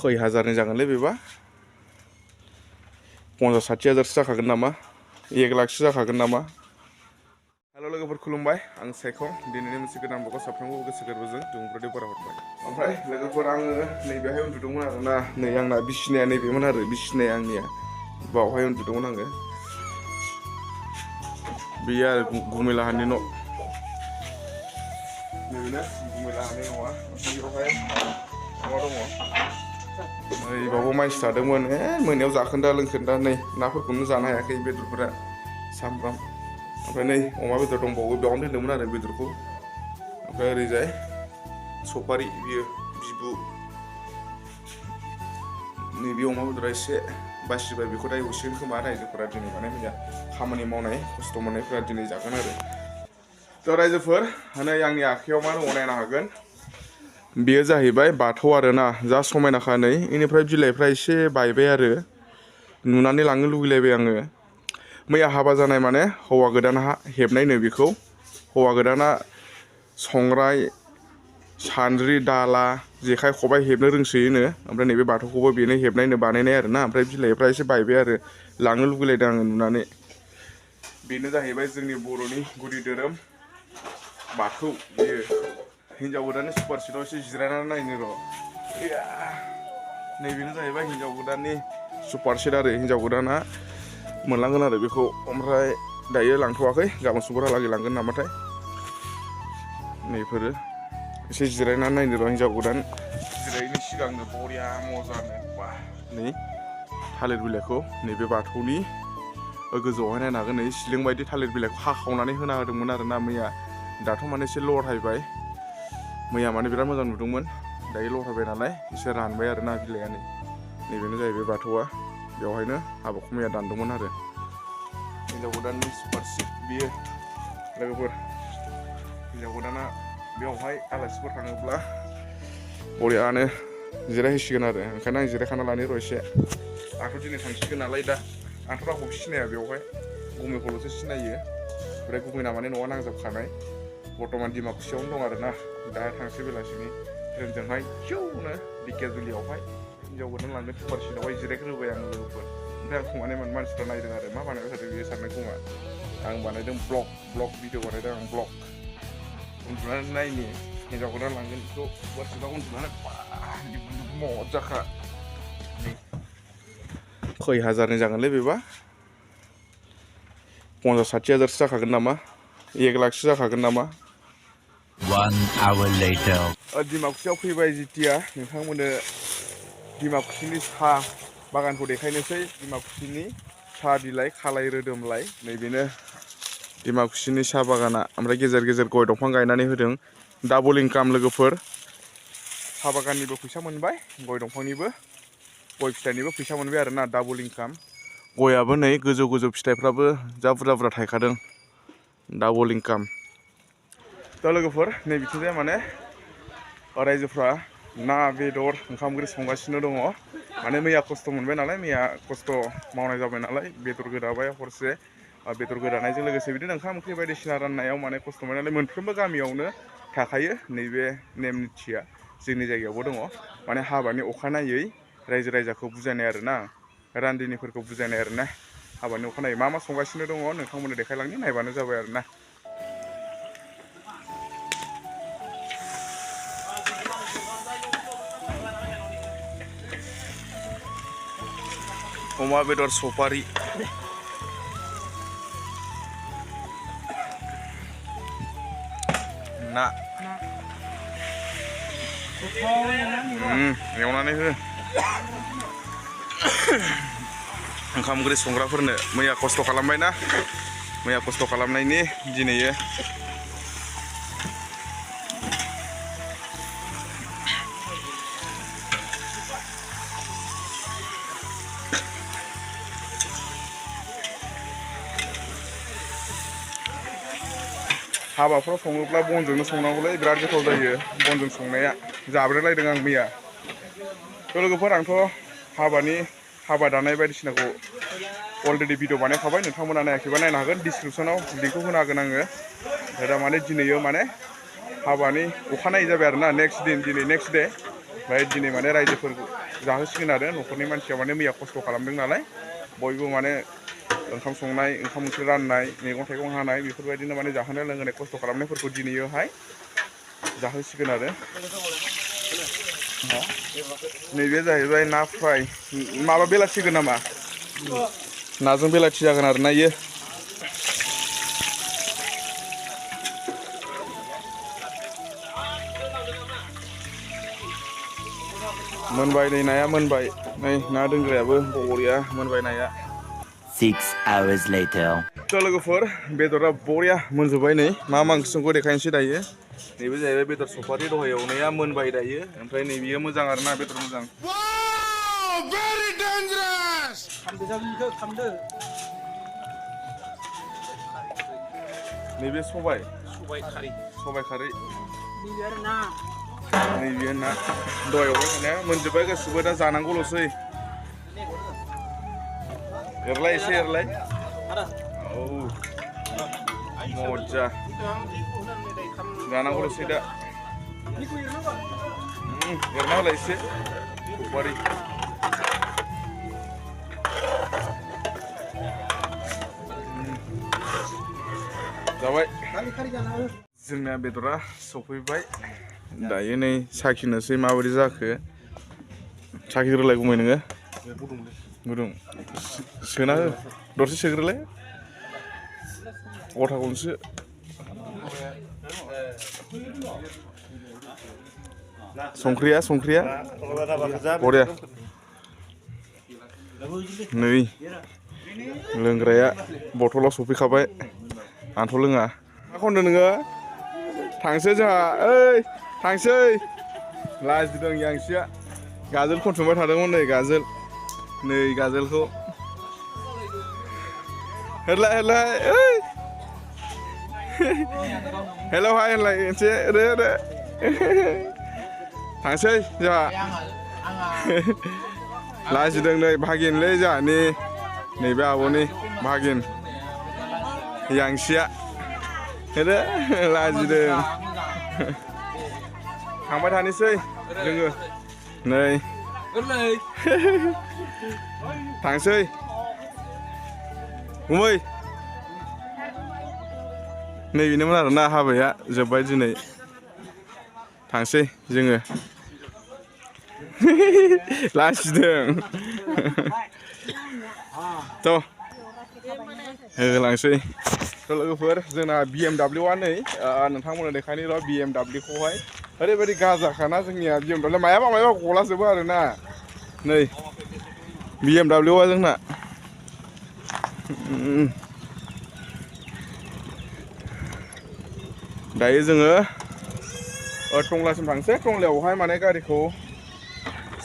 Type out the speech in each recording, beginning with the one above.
खै हाजारनि जागोनलै बेबा 50-60 हाजारसो जाखागोन नामा 1 लाखसो जाखागोन नामा। हेल' लोगोफोर खुलुमबाय आं सायखं दिनैनि मोनसे गोदान ब्लगआव साफ्रोमबो गोसो गोरबोजों दुंब्रुदै बारहरबाय। ओमफ्राय लोगोफोर आङो नैबेहाय उन्दुदोंमोन आरोना नै आंना बिसिनाया नैबेमोन आरो बिसिनाया आंनिया बावहाय उन्दुदोंमोन आङो बेयो आरो गुमैलाहानि न' नैबेनो गुमैलाहानि न'आ बेयावहाय मा दङ नै बावबो मानसि थादोंमोन मोनायाव जाखोन्दा लोंखोन्दा नै नाफोरखौनो जानो हायाखै बेदरफोरा सामब्राम ओमफ्राय नै अमा बेदर दंबावो बेयावनो दोनदोंमोन आरो बेदरखौ ओमफ्राय ओरैजाय सफारि बियो बिबु नैबे अमा बेदरा एसे बासिबाय बेखौ दा एवसिगोन खोमा रायजोफोरा दिनै माने मैया खामानि मावनाय खस्थ' मोननायफोरा दिनै जागोन आरो थ' रायजोफोर नै आंनि आखायाव मा दङ नायनो हागोन बेयो जाहैबाय बाथौ आरोना जा समायनाखा नै इनिफ्राय बिलाइफ्रा एसे बायबाय आरो नुनानै लांनो लुगैलायबाय आङो मैया हाबा जानाय माने हौवा गोदाना हेबनायनो बेखौ हौवा गोदाना संग्राय सान्द्रि दाला जेखाइ खबाइ हेबनो रोंसोयोनो ओमफ्राय नैबे बाथौखौबो बेनो हेबनायनो बानायनाय आरोना ओमफ्राय बिलाइफ्रा एसे बायबाय आरो लांनो लुगैलायदों आङो नुनानै बेनो जाहैबाय जोंनि बर'नि गुदि धोरोम बाथौ बेयो हिन्जाव गोदाननि सुपारसिटआव एसे जिरायनानै नायनो र' नैबेनो जाहैबाय हिन्जाव गोदाननि सुपारसिट आरो हिन्जाव गोदाना मोनलांगोन आरो बेखौ ओमफ्राय दायो लांथ'वाखै गाबोन समफोरहालागै लांगोन नामाथाय नैफोरो एसे जिरायनानै नायनो र' हिन्जाव गोदान जिरायनो सिगांनो बरिया मजानो बा नै थालिर बिलाइखौ नैबे बाथौनि गोजौआवहाय नायनो हागोन नै सिलिं बायदि थालिर बिलाइखौ हाखावनानै होना होदोंमोन आरोना मैया दाथ' माने एसे लरहायबाय मैया माने बिराद मोजां नुदोंमोन दायो लरहायबाय नालाय एसे रानबाय आरोना बिलाइआ नैबेनो जाहैबाय बाथौआ बेवहायनो हाबाखौ मैया दानदोंमोन आरो हिन्जाव गोदाननि सुपारसिट बियो लोगोफोर हिन्जाव गोदाना बेवहाय आलासिफोर थाङोब्ला बरियानो जिरायहैसिगोन आरो ओंखायनो आं जिरायखाना लानि र' एसे आंथ' दिनै थांसिगोन नालाय दा आंथ' रावखौबो सिनाया बेवहाय गुमैखौल'सो सिनायो ओमफ्राय गुमैना माने न'आ नांजाबखानाय बर्थमान डिमाकुसियावनो दं आरोना दा थांसै बेलासिनि ट्रेनजोंहाय जौनो दिकेरजुलियावहाय हिन्जाव गोदान लांदों सुपारसिटआवहाय जिरायग्रोबाय आं लोगोफोर ओमफ्राय आंखौ माने मानसिफ्रा नायदों आरो मा बानायबाय थादों बेयो साननाय खोमा आं बानायदों ब्लग भिडिअ बानायदों आं ब्लग उन्दुनानै नायनि हिन्जाव गोदान लांगोन बेखौ सुपारसिटआव उन्दुनानै मजाखा खै हाजारनि जागोनलै बेबा 50-60 हाजारसो जाखागोन नामा 1 लाखसो जाखागोन नामा 1 hour later डिमाकुसियाव फैबाय जितिया नोंथांमोननो डिमाकुसिनि साहा बागानखौ देखायनोसै डिमाकुसिनि साहा बिलाइ खालाय रोदोमलाय नैबेनो डिमाकुसिनि साहा बागाना ओमफ्राय गेजेर गेजेर गय दंफां गायनानै होदों डाबल इनकाम लोगोफोर साहा बागाननिबो फैसा मोनबाय गय दंफांनिबो गय फिथाइनिबो फैसा मोनबाय आरोना डाबल इनकाम गयाबो नै गोजौ गोजौ फिथाइफ्राबो जा बुरजा बुरजा थायखादों डाबल इनकाम दा लोगोफोर नै बिथिंजाय माने रायजोफ्रा ना बेदर ओंखाम ओंख्रि संगासिनो दङ माने मैया खस्थ' मोनबाय नालाय मैया खस्थ' मावनाय जाबाय नालाय बेदर गोदाबाय हरसे बेदर गोदानायजों लोगोसे बिदिनो ओंखाम ओंख्रि बायदिसिना राननायाव माने खस्थ' मोननाय नालाय मोनफ्रोमबो गामियावनो थाखायो नैबे नेम निथिया जोंनि जायगायावबो दङ माने हाबानि अखानायै रायजो राजाखौ बुजायनाय आरोना रान्दिनिफोरखौ बुजायनाय आरोना हाबानि अखानायै मा मा संगासिनो दङ नोंथांमोननो देखायलांनि नायबानो जाबाय आरोना अमा बेदर सफारि ना एवनानै हो ओंखाम ओंख्रि संग्राफोरनो मैया खस्थ' खालामबायना मैया खस्थ' खालामनायनि दिनैयो हाबाफ्राव सङोब्ला बनजोंनो संनांगौलै बिराद गोथाव जायो बनजों संनाया जाब्रेलायदों आं मैया थ' लोगोफोर आंथ' हाबा दानाय बायदिसिनाखौ अलरेडि भिडिअ बानायखाबाय नोंथांमोना नायाखैबा नायनो हागोन डिसक्रिपसनाव लिंकखौ होनो हागोन आङो दा माने दिनैयो माने हाबानि अखानायै जाबाय आरोना नेक्स्ट दिन दिनै नेक्स्ट डे ओमफ्राय दिनै माने रायजोफोर जाहोसिगोन आरो न'खरनि मानसिया माने मैया खस्थ' खालामदों नालाय बयबो माने ओंखाम संनाय ओंखाम ओंख्रि राननाय मैगं थाइगं हानाय बेफोरबायदिनो माने जाहोनाय लोंहोनाय खस्थ' खालामनायफोरखौ दिनैयोहाय जाहोसिगोन आरो नैबे जाहैबाय ना फ्राय माबा बेलाथिगोन नामा नाजों बेलाथि जागोन आरो ना इयो मोनबाय नै नाया मोनबाय नै ना दोनग्रायाबो बरिया मोनबाय नाया 6 hours later. थ' लोगोफोर बेदरा बरिया मोनजोब्बाय नै मा ओंख्रि संखो देखायनोसै दायो नैबे जाहैबाय बेदर सफारि दहाय एवनाया मोनबाय दायो ओमफ्राय नैबेयो मोजां आरो ना बेदर मोजां नैबे सबाय खारै नैबे ना दहाय एवबाय थानाया मोनजोब्बाय गासिबो दा जानांगौल'सै एरलाय एसे एरलाय औ मजा जानांगौल'सै दा एरना होलाय एसे सफारि जाबाय जोंना बेदरा सफैबाय दायो नै साखिनोसै माबायदि जाखो साखिग्रोलाय गुमै नोङो गुदुं सोना हो दरसे सोग्रोलाय गथा गंसे संख्रिया बरिया नै लोंग्राया बथलाव सफैखाबाय आंथ' लोङा मा खनदों नोङो थांसै जोंहा ओइ थांसै लाजिदों यांसिया गाजोल खनथुमबाय थादोंमोन नै गाजोल नै गाजोलखौ हेरलाय ओइ हेल' हाय होनलाय एसे थांसै जोंहा लाजिदों नै भागिनलै जोंहानि नैबे आब'नि भागिन यांसिया हेरे लाजिदों थांबाय थानोसै जोङो नै थांसै गुमै नैबेनोमोन आरोना हाबाया जोब्बाय दिनै थांसै जोङो लाजिदों थ' होलांसै थ' लोगोफोर जोंना BMW-आ नै नोंथांमोननो देखायनि र' BMW-खौहाय ओरैबायदि गाजाखाना जोंनिया BMW मायाबा गलाजोबो आरोना नै BMW-आ जोंना दायो जोङो टंलासिम थांसै टंलायावहाय माने गारिखौ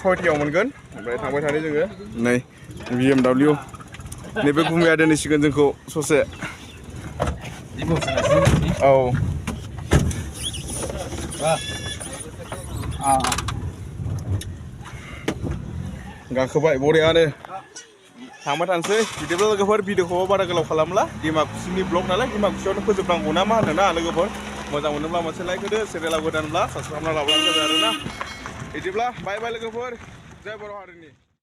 6थायाव मोनगोन ओमफ्राय थांबाय थानो जोङो नै BMW नैबे गुमैया दोनहैसिगोन जोंखौ ससे औ गाखोबाय बरियानो थांबाय थानोसै बिदिब्ला लोगोफोर भिडिअखौ बारा गोलाव खालामला डिमाकुसिनि ब्लग नालाय डिमाकुसियावनो फोजोबनांगौ ना मा होनो ना लोगोफोर मोजां मोनोब्ला मोनसे लाइक होदो चेनेलाव गोदानब्ला साबसक्राइब खालामना लाब्लानो जाबाय आरोना बिदिब्ला बाय लोगोफोर जय बर' हारिनि